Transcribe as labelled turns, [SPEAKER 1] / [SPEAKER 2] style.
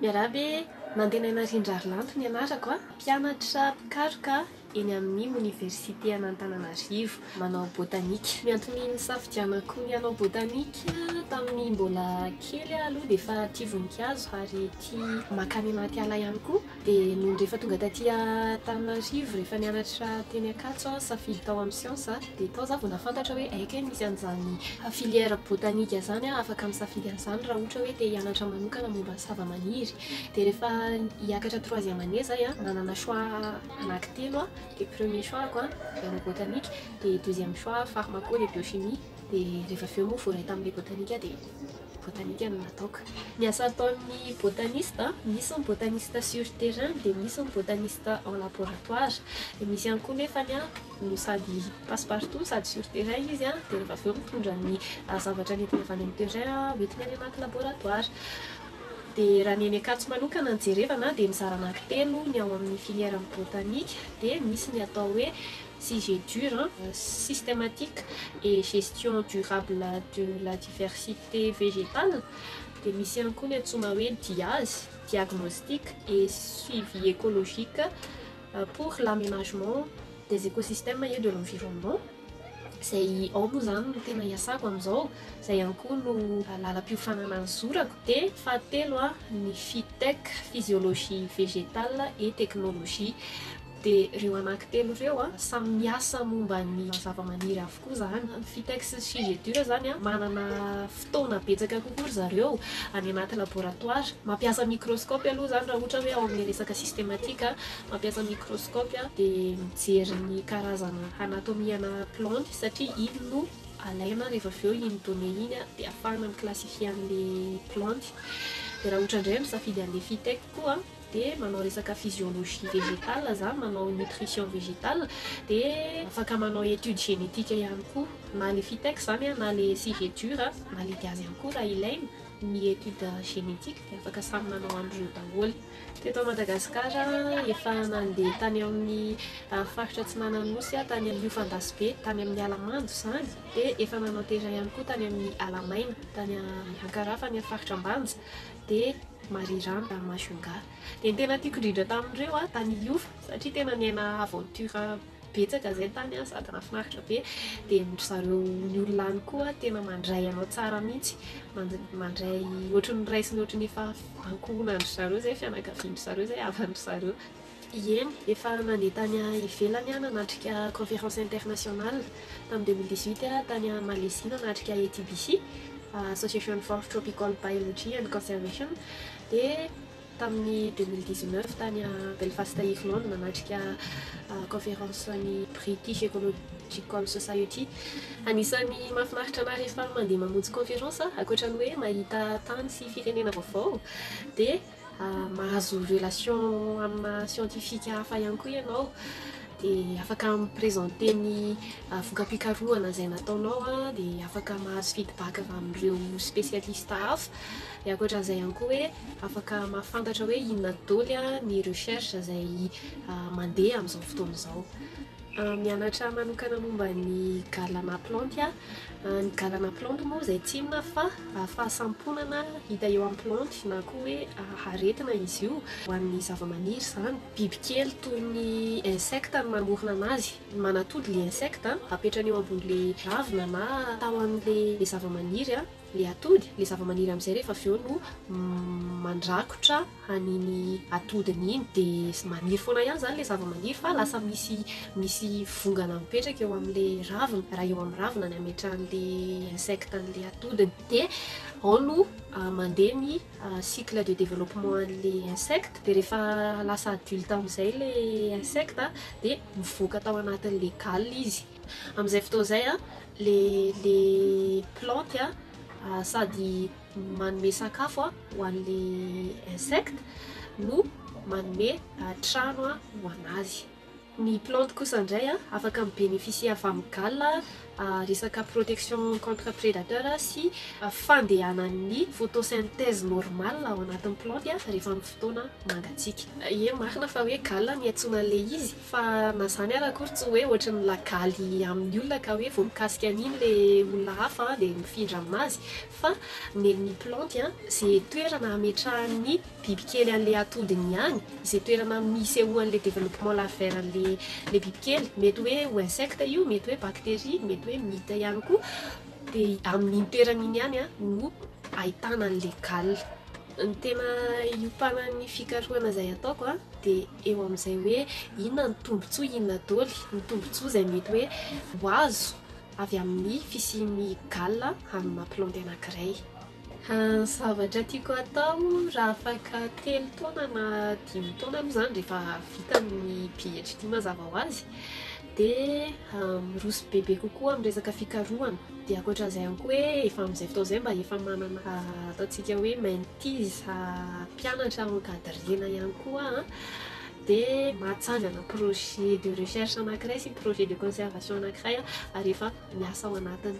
[SPEAKER 1] Miarahaba e! Nantenaina Rindrarilanto ny anarako a! Mpianatra mpikaroka eny amin'ny oniversite an'Antananarivo, manao botanique. Ny antony nisafidianako ny hanao botanique, tamin'ny mbola kely aho aloha dia efa tia voninkazo ary tia mankany anaty ala ihany koa. Dia nony rehefa tonga taty Antananarivo, rehefa nianatra teny Ankatso aho, safidy tao amin'ny siansa, dia tao izaho vao nahafantatra hoe hay kay misy an'izany filière botanique izany aho, afaka misafidy an'izany raha ohatra hoe te hianatra manokana momba ny zavamaniry. Dia rehefa hiakatra troisième année izahay an, nanana choix anankitelo aho, dia premier choix-ko an, hanao botanique, dia deuxième choix pharmaco dia biochimie, dia rehefa avy eo moa voaray tamin'ilay botanique aho dia botanique no nataoko. Ny asa ataon'ny botaniste, misy ny botaniste sur terrain dia misy ny botaniste en laboratoire, dia misy ihany koa nefany an no sady passe partout sady sur terrain izy an, dia rehefa avy eo mitondra ny zavatra nentiny avy any amin'ny terrain hoentiny any anaty laboratoire. Dia raha ny eny Ankatso manokana no jerevana dia mizara anankitelo ny ao amin'ny filière ny botanique, dia misy ny atao hoe SIGEDUR, systématique et gestion durable de la diversité végétale, dia misy ihany koa ny antsoina hoe DIASE, diagnostic et suivi écologique pour l'aménagement des écosystèmes et de l'environnement. Izay ao moa izany no tena iasako amin'izao, izay ihany koa no lalam-piofanana nizorako. Dia fahatelo ny FITEC, physiologie végétale et technologie. Dia ireo anankitelo ireo samy miasa momba ny zavamaniry avokoa izany. Ny FITEC sy ny SIGEDUR izany manana fotoana betsaka kokoa ry zareo any anaty laboratoire. Mampiasa microscope aloha izany raha ohatra hoe ao amin'ilay resaka systématique, mampiasa microscope dia mijery ny karazana anatomie-na plante satria iny no alaina rehefa avy eo iny donnée iny dia ahafahana mi-classifier an'ilay plante. Dia raha ohatra indray misafidy an'ilay FITEC koa dia manao resaka physiologie végétale zany, manao nutrition végétale, dia afaka manao étude génétique ihany koa, na le FITEC zany na le SIGEDUR na le DIASE ihany koa raha ilaina ny étude génétique dia afaka samy manao an'ireo daholo. Teto Madagasikara efa nandeha tany amin'ny faritra atsinanan'ny Nosy aho, tany amin'ny Iofa-Andasibe, tany amin'ny ala mando izany, dia efa nanao terrain ihany koa tany amin'ny ala maina, tany Ankarafa any amin'ny faritra Ambanja, dia Marirano ary Majunga. Dia ny tena tiako indrindra tamin'ireo aho tany Iofa satria tena niaina aventure betsaka izay tany aho sady nahafinaritra be. Dia ry zareo ny olona any koa tena mandray anao tsara mihitsy, mandray ohatry ny raisiny ohatry ny efa ankohonan-dry zareo izay, fianakavian-dry zareo izay, havan-dry zareo. Eny, efa nandeha tany ivelany aho nanatrika conférence internationale tamin'ny 2018 aho tany Malaisie nanatrika ATBC, Association for Tropical Biology and Conservation, dia tamin'ny 2019 tany Belfast Irlande nanatrika conférence ny British Ecological Society. Anisan'ny mahafinaritra anah rehefa mandeha mamonjy conférence ankoatra ny hoe mahita tany sy firenena vaovao dia Mahazo relation amina scientifique hafa ihany koa ianao dia afaka mi-presenter ny voka-pikarohana izay nataonao dia afaka mahazo feedback avy amin'ireo spécialiste hafa dia ankoatran'izay ihany koa hoe afaka mahafantatra hoe inona daholo ny recherche izay mandeha amin'izao fotoana izao. Mianatra manokana momba ny galana plantes aho. Ny galana plantes moa izay tsy inona fa fahasamponana hita eo amin'ny plantes na koa hoe aretina izy io ho an'ny zavamaniry izany. Bibikely toy ny insecte no mamorona anazy. Manatody ilay insecte, apetrany eo ambonin'ilay ravina na tahon'ilay zavamaniry ilay atody. Ilay zavamaniry amin'izay rehefa avy eo no mandrakotra an'iny atodiny iny dia maniry foana ihany izany ilay zavamaniry fa lasa misy misy vongana mipetraka eo amin'ilay ravina, raha eo amin'ny ravina ny ametrahan'ilay insecte an'ilay atodiny dia ao no mandeha ny cycle de développement an'ilay insecte dia rehefa lasa adulte amin'izay ilay insecte dia mivoaka tao anatin'ilay galle izy. Amin'izay fotoana izay ilay ilay plante sady manome sakafo ho an'ilay insecte no manome trano ho an'azy. Ny plante kosa indray afaka mi-bénéficier avy amin'ny gale Resaka protection contre prédateur sy fandehanan'ny photosynthèse normale ao anatin'ny plantes rehefa amin'ny fotoana mangatsiaka. Ie, marina fa hoe galle ny iantsoana an'ilay izy, fa na izany ary akory tsy hoe ohatry ny lagaly amin'ny olona ka hoe vao mikasika an'iny ilay olona hafa dia mifindra aminazy, fa ny ny plantes izay toerana ametrahan'ny bibikely an'ilay atodiny ihany, izay toerana misehoan'ilay développement larvaire an'ilay ilay bibikely, mety hoe ho insecte io, mety hoe bactérie, mety hoe mite ihany koa, dia amin'iny toerana iny ihany no ahitana an'ilay galle. Ny tena iompanan'ny fikarohana izay ataoko dia eo amin'izay hoe inona ny tombontsoa, inona daholo ny tombontsoa izay mety hoe ho azo avy amin'ny fisian'ny galle amina plante anankiray. Ny zavatra tiako atao raha afaka 3 taona na 5 taona aloha izany rehefa vita ny PhD mazava ho azy dia miroso bebe kokoa amin'ny resaka fikarohana. Dia ankoatran'izay ihany koa hoe efa amin'izay fotoana izay mba efa manana ataontsika hoe mentees, mpianatra encadrena ihany koa aho dia mahatsangana projet de recherche anankiray sy projet de conservation anankiray aho ary efa miasa ao anatiny.